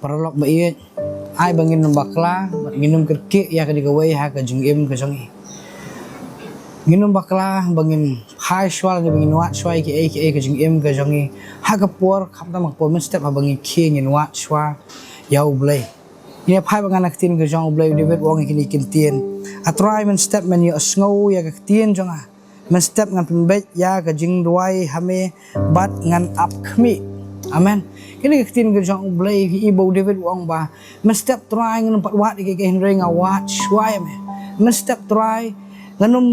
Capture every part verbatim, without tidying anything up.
Paralok ba ïeit, ai ba ngin ym bakla bad ngin ym kyrkieh ïa kane kawei ha ka jingim ka jong ngi. Ngin ym bakla ba ngin phai shuwa lane ba ngin wad shuwa ïa kiei kiei ka jingim ka jong ngi ha ka por, khamtam ha ka por mynstep haba ngi khie ngin wad shuwa ïa U Blei. Ngin ïa phai bad nga na ka ktien ka jong U Blei. U David u ong ïa kine ki ktien: A Trai, mynstep men ïohsngew ïa ka ktien jong nga, mynstep ngan pynbeit ïa ka jingduwai ha me bad ngan ap khmih. Amen. Kine ki ktien ka jong U Blei, i ba u David u ong ba mynstep Trai ngan ym pat wad ïa kiei kiei hynrei nga wad shuwa ïa me. Mynstep Trai ngan ym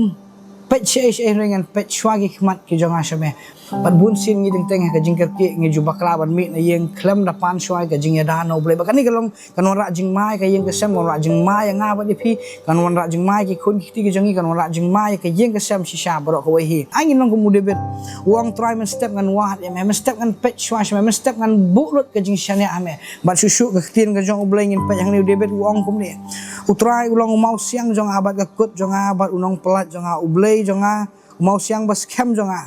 peit shaei shaei hynrei ngan peit shuwa ki khmat ki jong nga sha me. Bad bun sien ngi teng teng ha ka jingkyrkieh ngi ju bakla ban mih na ïing khlem da pan shuwa ïa ka jingïada na U Blei. Bad kane ka long kan wanrah jingma ïa ka ïing ka sem, kan wanrah jingma ïa nga bad ïa phi, kan wanrah jingma ïa ki khun ki kti ki jong ngi, kan wanrah jingma ïa ka ïing ka sem shisha baroh kawei hi. Ai ngin long kum u David, u ong Trai mynstep ngan wad ïa me, mynstep ngan peit shuwa sha me, mynstep ngan buh lut ka jingshaniah ha me. Bad shuh shuh ka ktien ka jong U Blei ngin peit hangne u David u ong kumne: U Trai u long u mawsiang jong nga bad ka kut jong nga bad u nongpyllait jong nga, U Blei jong nga, u mawsiang ba skhem jong nga,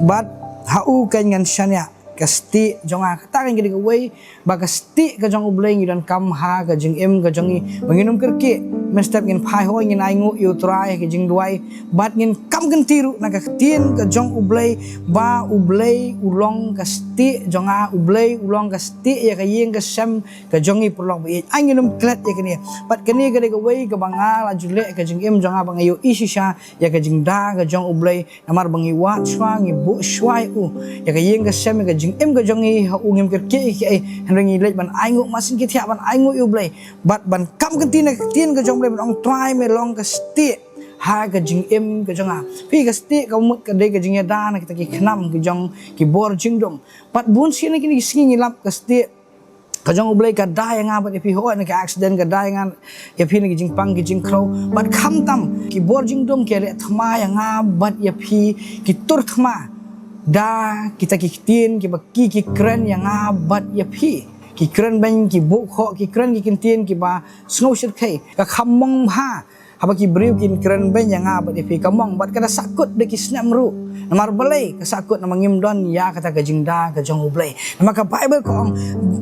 bad ha u keiñ ngan shaniah. Ka stieh jong nga, kata ka dei kawei ba ka stieh ka jong U Blei ngi donkam ha ka jingim ka jong ngi, ba ngin ym kyrkieh. Mynstep ngin phai hoi ngin ainguh ïa U Trai ha ka jingduwai bad ngin kam kynti ruh na ka ktien ka jong U Blei ba U Blei u long ka stieh jong nga, U Blei u long ka stieh ïa ka ïing ka sem ka jong ngi, paralok ba ïeit. Ai ngin ym klet ïa kane. Bad kane ka dei kawei kaba nga la ju leh ha ka jingim jong nga ba nga ïohi shisha ïa ka jingda ka jong U Blei. Namar ba ngi wad shuwa, ngi buh shuwa ïa u, ïa ka ïing ka sem, ïa ka jingim ka jong ngi ha u, ngim kyrkieh ïa kiei, hynrei ngi leit ban ainguh, masien ki thiah ban ainguh ïa U Blei bad ban kam kynti na ka ktien ka jong U Blei ban ong Trai me long ka stieh ha ka jingim ka jong nga. Phi, ka stieh ka mut ka dei ka jingïada na kita ki khnam ki jong ki bor jingdum. Bad bun sien na kine ki sngi ngi lap ka stieh ka jong U Blei ka da ïa nga bad ïa phi, hooid na ki accident ka da ïa nga, ïa phi na ki jingpang ki jingkhrew. Bad khamtam ki bor jingdum ki leh thma ïa nga bad ïa phi, ki tur thma da kita ki ktien kiba ki, ki kren ïa nga bad ïa phi. Ki kren beiñ, ki buh khoh, ki kren ki ktien kiba sngew shyrkhei. Ka kham mong bha haba ki briew kin kren beiñ ïa nga bad ïa phi, ka mong, bad ka da sahkut da ki snem ruh. Namar balei ka sahkut? Namar ngim don ïa kata ka jingda ka jong U Blei. Namar ka Baibl ka ong,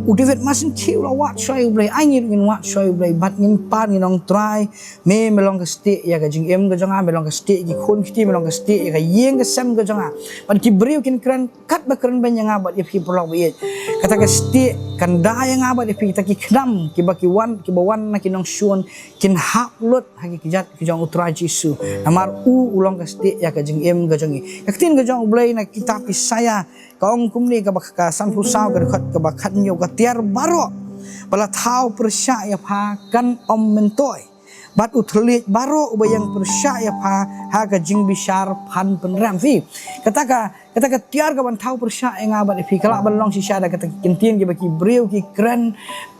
u David masien ki u la wad shuwa ïa U Blei, ai ngi ruh ngin wad shuwa ïa U Blei bad ngin pan, ngin ong Trai, me, me long ka stieh ïa ka jingim ka jong nga, me long ka stieh ïa ki khun ki kti, me long ka stieh ïa ka ïing ka sem ka jong nga. Bad ki briew kin kren katba kren beiñ ïa nga bad ïa phi, paralok ba ïeit. Kata ka stieh kan da ïa nga bad ïa phi, kita ki khnam kiba ki wan, kiba wan na ki nongshun, kin hap lut ha ki kjat ki jong U Trai Jisu. Namar u, u long ka stieh ïa ka jingim ka jong ngi. Ka ktien ka jong U Blei na kitab Isaïah ka ong kumne, kaba, ka sanphew saw, ka dkhot kaba khathynñiew: Ka tiar baroh ba la thaw pyrshah ïa pha kan ym myntoi, bad u thylliej baroh uba ïeng pyrshah ïa pha ha ka jingbishar phan pynrem. Phi, kata ka, kata ka tiar kaban thaw pyrshah ïa nga bad ïa phi ka lah ban long shisha da kata ki ktien kiba ki briew ki kren,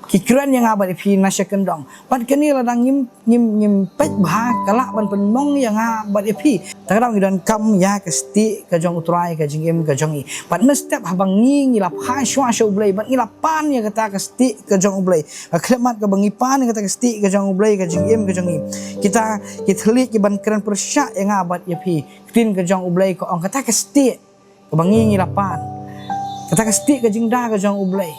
ki kren ïa nga bad ïa phi na sha kyndong. Bad kane lada ngim, ngim, ngim peit bha ka lah ban pynmong ïa nga bad ïa phi. Te ka daw ngi donkam ïa ka stieh ka jong U Trai ha ka jingim ka jong ngi. Bad mynstep haba ngi, ngi la phai shuwa sha U Blei bad ngi la pan ïa kata ka stieh ka jong U Blei. Ka khyllipmat kaba ngi pan ïa kata ka stieh ka jong U Blei ha ka jingim ka jong ngi, kita ki thylliej kiban kren pyrshah ïa nga bad ïa phi, ktien ka jong U Blei ka ong kata ka stieh kaba ngi, ngi la pan, kata ka stieh ka jingda ka jong U Blei,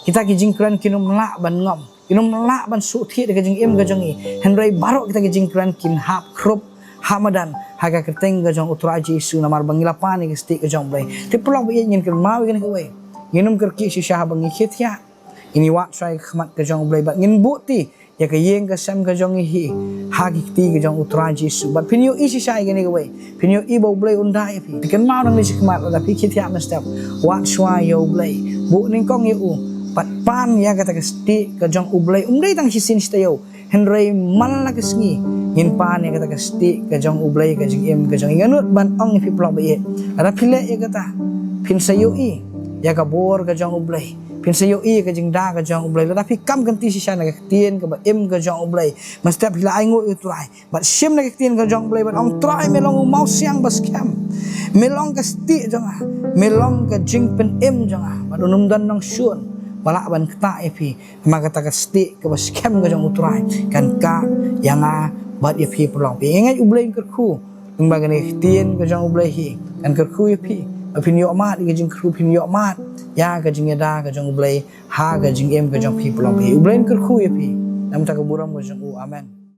kita ki jingkren kin ym lah ban ngom, kin ym lah ban shu thied ha ka jingim ka jong ngi. Hynrei baroh kita ki jingkren kin hap khrup, hap madan ha ka kyrteng ka jong U Trai Jisu, namar ba ngi la pan ïa ka stieh ka jong U Blei. Te paralok ba ïeit, ngin kynmaw ïa kane kawei: ngin ym kyrkieh shisha haba ngi khie thiah. Ngin ïa wad shuwa ïa ka khmat ka jong U Blei bad ngin buhti ïa ka ïing ka sem ka jong ngi hi ha ki kti ka jong U Trai Jisu. Bad phin ïohi shisha ïa kane kawei, phin ïohi ba U Blei un da ïa phi. Phi kynmaw nangne shakhmat, lada phi khie thiah mynstep, wad shuwa ïa U Blei, buh nyngkong ïa u bad pan ïa kata ka stieh ka jong U Blei. Um dei tang shisien shi taïew, hynrei man la ka sngi ngin pan ïa kata ka stieh ka jong U Blei ha ka jingim ka jong ngi. Nga nud ban ong ïa phi, paralok ba ïeit, lada phi leh ïa kata, phin sa ïohi ïa ka bor ka jong U Blei, phin sa ïohi ïa ka jingda ka jong U Blei lada phi kam kynti shisha na ka ktien kaba im ka jong U Blei. Mynstep phi la ainguh ïa U Trai bad shim na ka ktien ka jong U Blei bad ong, Trai, me long u mawsiang ba skhem, me long ka stieh jong nga, me long ka jingpynim jong nga, bad un ym don nongshun ba lah ban ktah ïa phi. Namar kata ka stieh kaba skhem ka jong U Trai kan kah ïa nga bad ïa phi, paralok. Phi, nga ngeit U Blei un kyrkhu lyngba kane ka ktien ka jong U Blei hi, kan kyrkhu ïa phi. Ba phin ïoh mad ïa ka jingkyrkhu, phin ïoh mad ïa ka jingïada ka jong U Blei ha ka jingim ka jong phi, phi long phi. U Blei un kyrkhu ïa phi. Namar ka burom ka jong u. Amen.